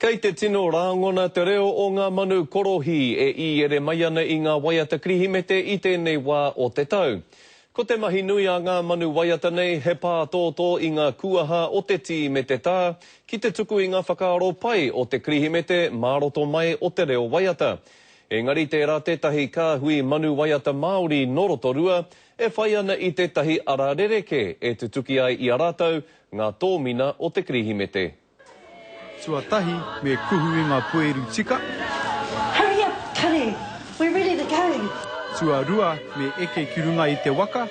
Kei te tino rāngona te reo o ngā manu korohī e īere mai ana i ngā waiata Kirihimete i tēnei wā o te tau. Ko te mahi nui a ngā manu waiata nei he pātōtō i ngā kuaha o te tī me te tā ki te tuku i ngā whakaaro pai o te Kirihimete mā roto mai o te reo waiata. Engari tērā tētahi kāhui manu waiata Māori nō Rotorua e whai ana i tētahi ara rerekē e tutuki ai i a rātou ngā tōmina o te Kirihimete. Tuatahi me kuhu i nga pueru tika. Hurry up Kare, we're ready to go. Tuarua me eke ki runga i te waka.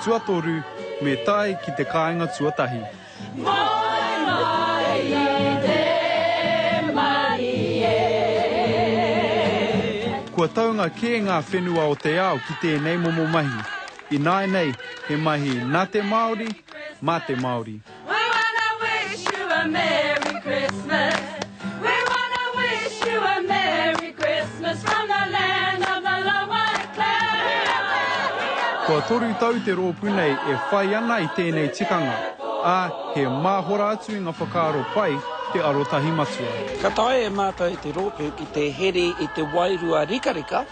Tuatoru me tae ki te kāinga tuatahi. Moe mai i te marie. Kua taunga kē ngā whenua o te ao ki tēnei momo mahi. Ināianei he mahi nā te Māori, mā te Māori. We wanna wish you a Merry Christmas We wanna wish you a Merry Christmas From the land of the long white cloud Kua toru tau te rōpū nei e whai ana i tēnei tikanga, ā, he māhora atu i ngā whakaaro pai te arotahi matua. Ka taea e mātou te rōpū ki te here i te wairua rikarika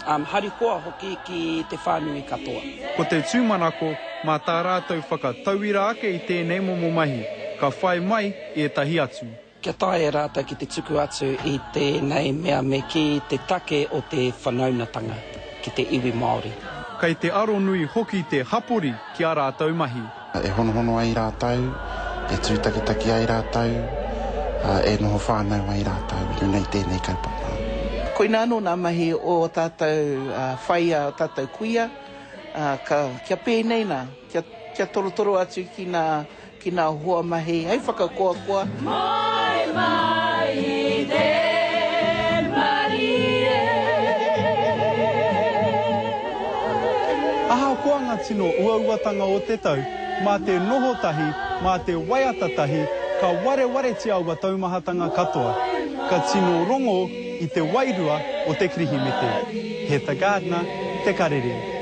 Harikoa hoki ki te whānui katoa. Ko te tūmanako, mā tā rātou whakatauira ake i tēnei momo mahi, ka whai mai ētahi atu. Kia taea e rātou ki te tuku atu i tēnei mea me kī te take o te whanaungatanga ki te iwi Māori. Kei te aronui hoki te hapori ki ā rātou mahi. E honohono ai rātou, e tūtakitaki ai rātou, e noho whānau ai rātou i runga i tēnei kaupapa. Koinā anō nā mahi o ō tātou whaea, ō tātou kuia, ka, kia pēnei nā, kia, kia torotoro atu ki nā, ki nā hoa mahi hei whakakoakoa. Moe mai i te marie. Ahakoa ngā tino uauatanga o te tau, mā te noho tahi, mā te waiata tahi, ka warewaretia aua taumahatanga katoa. Ka tino rongo i te wairua o te Kirihimete. Heather Gardner, Te Karere.